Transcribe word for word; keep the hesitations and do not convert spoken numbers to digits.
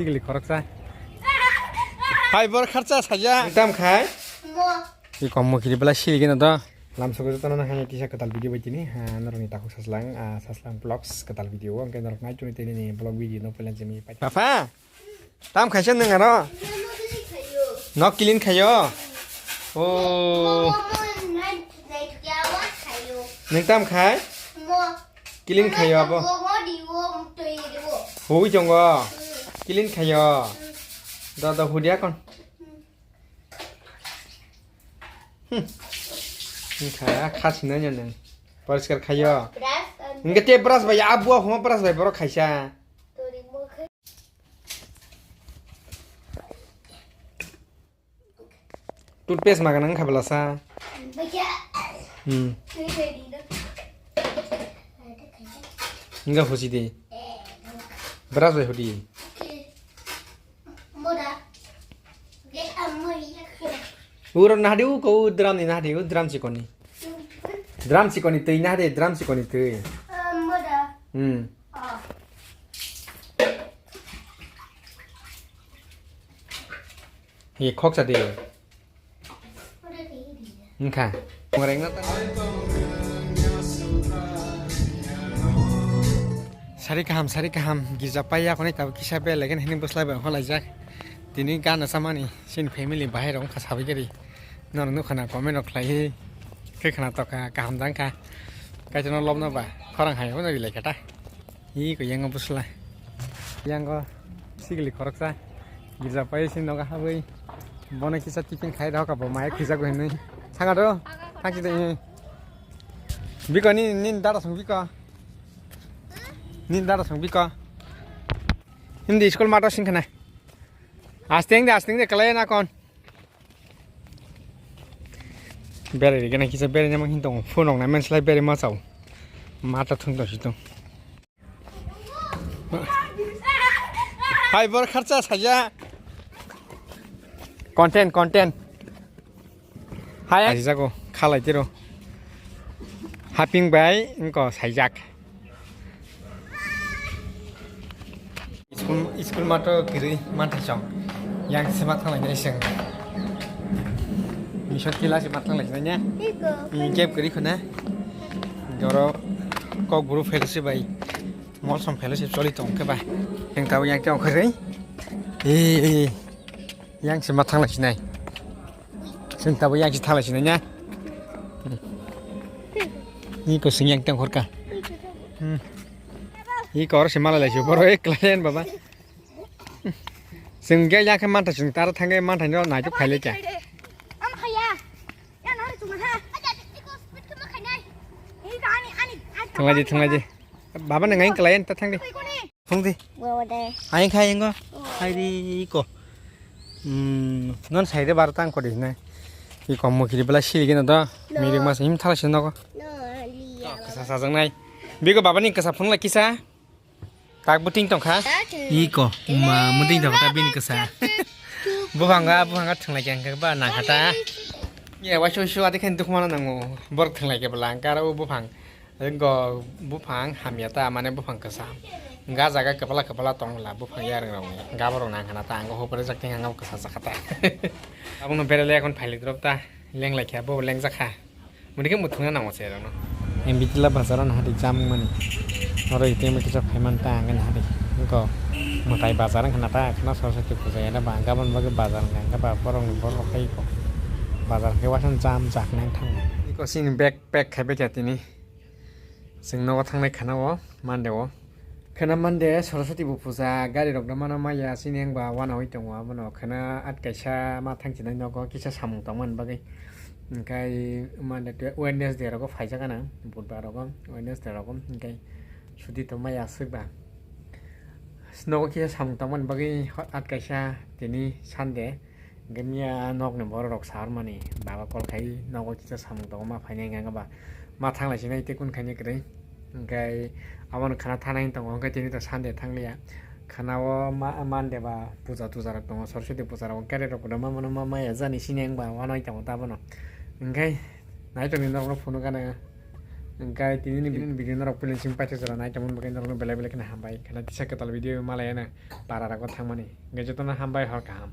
Sigili khoroksa. Hai bor kharcha saja. Tam khai. Mo. I kom mo kiri bela sili gena do. Lam sogo jotono na hani tisa kwtal video bai tini. Ha, noroni takhuk saslang, ah, saslang vlogs kwtal video. Angke norok nai tuni tini ni vlog video no pelan jemi pai. Papa. Tam khaisa nang aro. Nok clean khayo. Oh. Nang tam khai? Clean khayo abo. Hui jongo. Clean khayo. Da da hudia kon. Hmm. Kha kha sinanya nang. Poriskar khayo. Engke te brush bai abu homa brush bai borok khaisa. Toothpaste maga nang kha belasa. Hmm. Enga husi de. Brush bai hudi. Uro nahdi u ko u drum ni nahdi u drum chikoni. Drum chikoni twi nahdi drum chikoni twi. Hmm. Ye khoksa de. Wngkha. Sari kaham, sari kaham, girja pai ya, khonai tabuk kisa bel legen hini bwslai bai holaijak. Tini gana samani, sin family bahai rok wngkha sabai gari. Norok nukha na comment rok khlai hi. Khe khna tokha, kaham dang kha. Kaitorno lobno ba, khorang hai, wngna bilai kha ta. Iko yango bwsla. Yango sigili khoroksa. Girja pai se nogo habwi. Bono kisa tiffin khai rok abo mai khwijago hinwi. Thanga do. Thangsi de. Biko ni, ni dada song biko. Ni dada song biko. Hindi school mato sing khana. Asting de, asting de, kalai na kon. Berai rigena kisa berai namang hin tongo. Phone rok nai manslai berai ma chao. Mata thung tong si tong. Hai bor kharcha saja. Content, content. Hai. Sajago, khalai tiro. Haping bai, engko saijak. School, school mato kirui mantha chong. Yang sema thanglai nai seng. Mission kila sema thanglai nai nya. Iko. Gap kiri khuna. Joro kok buru fellowship bai. Molsom fellowship choli tong khe ba. Yang tabo yang tong khe rei. Eh, eh. Yang sema thanglai sinai. Sing tabo yang si thalai sinai nya. Ni ko sing yang tang khorka. Hmm. Ni ko se malai lai si boro ek lain baba. Sing ge yang ke mantha sing tara thang ge mantha no nai juk phai le kya. Am khaya. Ya na ri chuma ha. Thanglai di, thanglai di. Baba nang aing kalayan ta thang di. Phung di. Bo de. Aing khai ingo. Hai di iko. Hmm, non sai de bar tang ko di na. Iko mo kiri bela sili gena do. No. Mirik mas him thala sin nogo. No, liya. Kasa sajang nai. Biko baba ni kasa phung la kisa. Tak buting tong kha. Tak. Iko. Ma muting tong kha ta bin kasa. Buphang ga, buphang ga thang la kyang kha ba nang kha ta. Ye wa shu shu adi khan dukh mana nango. Bor thang la ke bela ang kara u buphang. Go buphang hamya ta, mane buphang kwsa. Ga jaga kwbala kwbala tong la buphang yarwng rok ni. Gabo rok nang khana ta, ang go hopre jak thing ang kwsa jakha ta. Aboni bere le ekhon phailik rok ta, leng lai kha, bo leng jakha. Muni khe muthung na nango se rok no. Em bitla bazar no hadi jam mani. Oro ite mo kisa phaiman ta ang hadi. Go mutai bazar khana ta, khana Saraswati puja ya ba, gabon bagi bazar nang ba, borok ni borok khai ko. Bazar khe wasan jam jak nang thang. Iko sini bag pack khai bai kha tini. Chwng nogo thangnai khana o Monday o. Khana Monday Saraswati bo puja, gari rok no mano maya, sini wng ba uanoi tongo, abono khana at kaisa ma thang chinai nogo kisa samung tongmani bagwi. Hwnkhe Monday to Wednesday rogo phaijak gana, Budhbar rogo, Wednesday rogo, hwnkhe suti tongmaya aswk ba. Nogo kisa samung tongmani bagwi at kaisa tini Sunday. Hwnkhe miya nokni borok rok sa rwmani baba call khai nogo kisa samung tongo ma phainai hwnkhe ba ma thanglai sinai tei kun khainai kwrwi. Hwnkhe abono khana thanai tongo hwnkhe tini to Sunday thangliya. Khana o ma Monday ba puja tuja rok tongo Saraswati puja rok hwnkhe rok kotorma mano ma maya jani sini wng ba wanai tongo ta bono. Hwnkhe nai tongni norokno phunukgana. Hwnkhe tini ni video norok puiling sing paithak jora nai tongmani bagwi norokno belai belai kheno hambai. Kheno tisa kwtal video malai ano para rogo thangmani. Hwnkhe jotono hambai, hor kaham.